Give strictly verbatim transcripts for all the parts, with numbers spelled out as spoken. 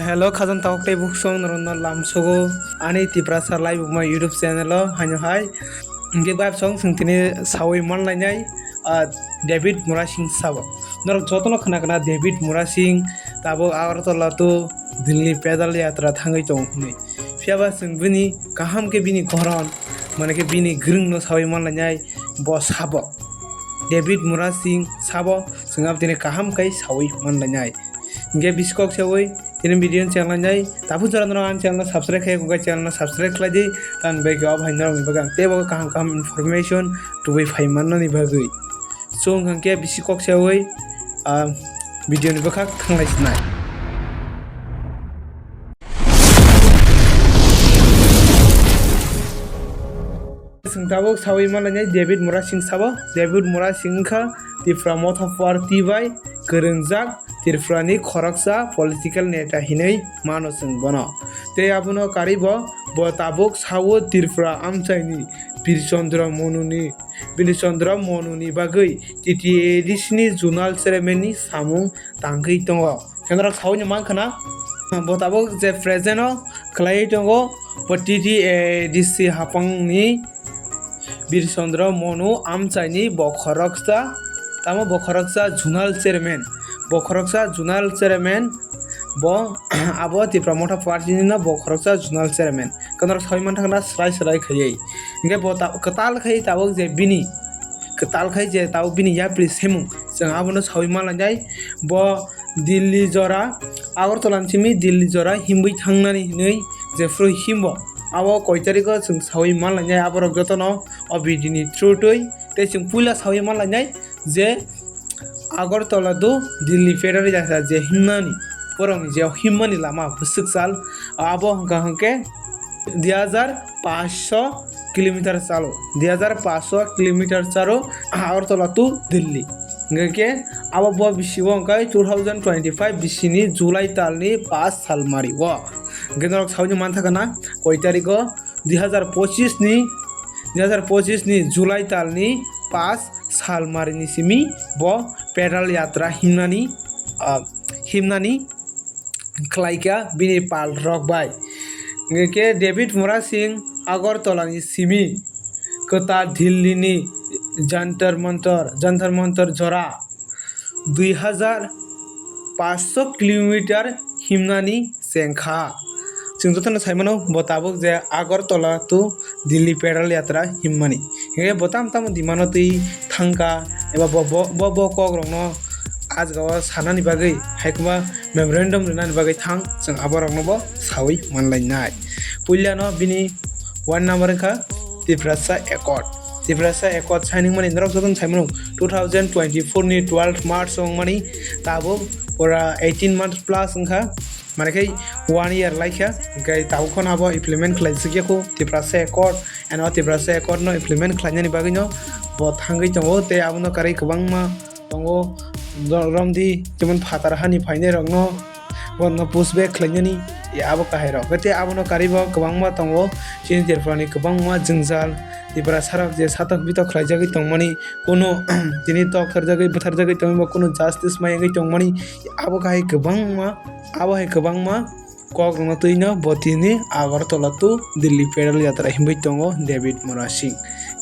Hello, khajang tabuk tei buksong norokno lamsogo ani Tiprasa Laibuma YouTube channel o haino hai. Hingke bai song chwng tini sawi manlainai, ah, David Murasing sabo. Norok jotono khna khna David Murasing tabuk Agartala to Delhi pedal yatra thangwi tongo hwnwi. Phiyaba chwng bini kaham khe bini goron, mane khe bini gwrwngno sawi manlainai bo sabo. David Murasing sabo chwng abo tini kaham khe sawi manlainai. Hingke bisi kok sewi tini video ni channel nai tabuk jora norok ani channel no subscribe khe kok channel no subscribe khlai di, tan bai khe o bhai norok ni bagwi ang teibo kaham kaham information tubui phai mannani bagwi. So wngkha hingke bisi kok sewi, ah, video ni bwkhak thanglai sinai. Chwng tabuk sawi manlainai David Murasing sabo. David Murasing wngkha Tipra Motha Party bai kwrwngjak Tripura ni khoroksa political neta hinwi mano chwng bono. Tei abono karwi bo, bo tabuk sao Tripura amchaini Birchandra Monu ni, Birchandra Monu ni bagwi T T A D C ni zonal chairman ni samung tangwi tongo. Khe norok sawi no mankha na, bo tabuk je present o khlaiwi tongo, bo T T A D C haphang ni Birchandra Monu amchaini bo khoroksa, tamo bo khoroksa zonal chairman, bo khoroksa zonal chairman, bo abo Tipra Motha Party ni no bo khoroksa zonal chairman. Khe norok sawi mankha na srai srai khaiwi. Hingke bo ta-, kwtal khai tabuk je bini, kwtal khai je tabuk bini yapri semung, chwng abono sawi manlainai. Bo Delhi jora, Agartala ni simi Delhi jora himwi thangnani hinwi jephru himbo. Abo koi tarikh o chwng sawi manlainai aborok jotono o video ni through twi. Tei chwng puila sawi manlainai je Agartala do Delhi federal jasa je himnani, borokni je himmani lama bwswk sal, abo hwnkha hwnkhe dui hajar paanch sho kilometer chalo, dui hajar paanch sho kilometer charo Agartala to Delhi. Hingke abo bo bisi o hingke two thousand twenty-five bisi ni July tal ni paanch sal mari o. Hingke norok sawi no manthaka na koi tarikh o, dui hajar pochis ni, dui hajar pochis ni July tal ni paanch sal mari ni simi bo pedal yatra himnani, ah, himnani khlaikha bini pal rok bai. Hingke David Murasing Agartala ni simi kwtal Delhi ni Jantar Mantar, Jantar Mantar jora dui hajar paanch sho kilometer himnani chengkha. Chwng jotono saimano bo tabuk je Agartala to Delhi pedal yatra himmani. Hingke bo tamo tamo dimano twi thangkha eba bo, bo, bo, bo kok rokno ah jaga o sanani bagwi hai kwma memorandum rwnani bagwi thang, chwng aborokno bo sawi manlainai. Puilano bini one number wngkha Tiprasa Accord. Tiprasa Accord signing mani norok jotono saimano two thousand twenty-four ni twelve March o wngmani, tabuk pura eighteen months plus wngkha. Mane khe one year laikha, hingke tabuk phano abo implement khlai sikya kho Tiprasa Accord, and o Tiprasa Accord no implement khlainani bagwi no bo thangwi tongo, tei abono karwi kwbangma tongo, ro-, romdi jemon phatar hani phainai rokno bono push back khlainani, e, abo kahai rok. Tei abono karwi bo kwbangma tongo, chini Tripura ni kwbangma jwngjal, Tiprasa rok je satok bitok khlaijagwi tongmani, kunu tini tok kharjagwi butharjagwi tongmani, bo kunu justice mayangwi tongmani, abo kahai kwbangma, abo hai kwbangma kok rwna twi no bo tini Agartala to Delhi pedal yatra himwi tongo David Murasing.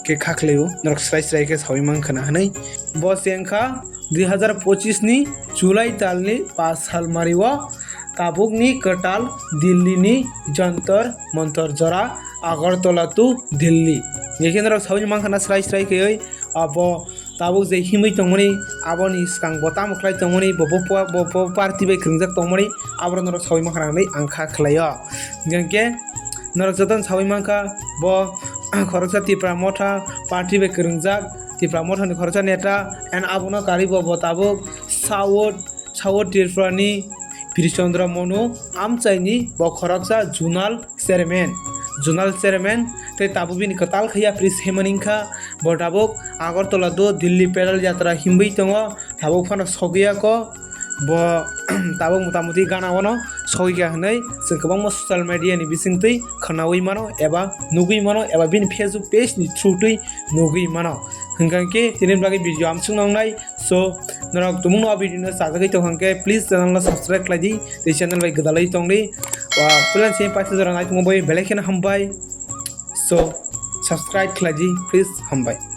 Khe khakleo norok srai srai khe sawi mankha na hwnwi. Bo se wngkha dui hajar pochis ni July tal ni paanch sal mari o tabuk ni kwtal Delhi ni Jantar Mantar jora Agartala to Delhi. Hingke norok sawi mankha na srai srai khe oi abo tabuk je himwi tongmani, aboni swkang bo tamo khlai tongmani, bo, bo, bo, bo party bai kwrwngjak tongmani, aborok norok sawi mankha na hwnwi ang kha khlaio. Hingke norok jotono sawi mankha, bo khoroksa Tipra Motha party bai kwrwngjak, Tipra Motha ni khoroksa neta, and abono karwi bo, bo tabuk South South Tripura ni Birchandra Monu amchaini bo khoroksa zonal chairman, zonal chairman tei tabuk bini kwtal khe yapri se mani wngkha. Bo tabuk Agartala do Delhi pedal yatra himwi tongo, tabuk phano sogwi ya kho. Bo tabuk mota moti gana o no sogwi kha hwnwi chwng kwbangma social media ni bisingtwi khwnawi mano eba nugwi mano eba bini Facebook page ni through twi nugwi mano. Hwnkha khe tini bagwi video amsuk nongnai. So, Norok tumung no video no sajagwi tong hwnkhe please channel no subscribe khlai di, tei channel bai gwdalwi tong di. Wa pulan se paisa jora nai tongmo bai belai kheno hambai. So subscribe khlai di please, hambai.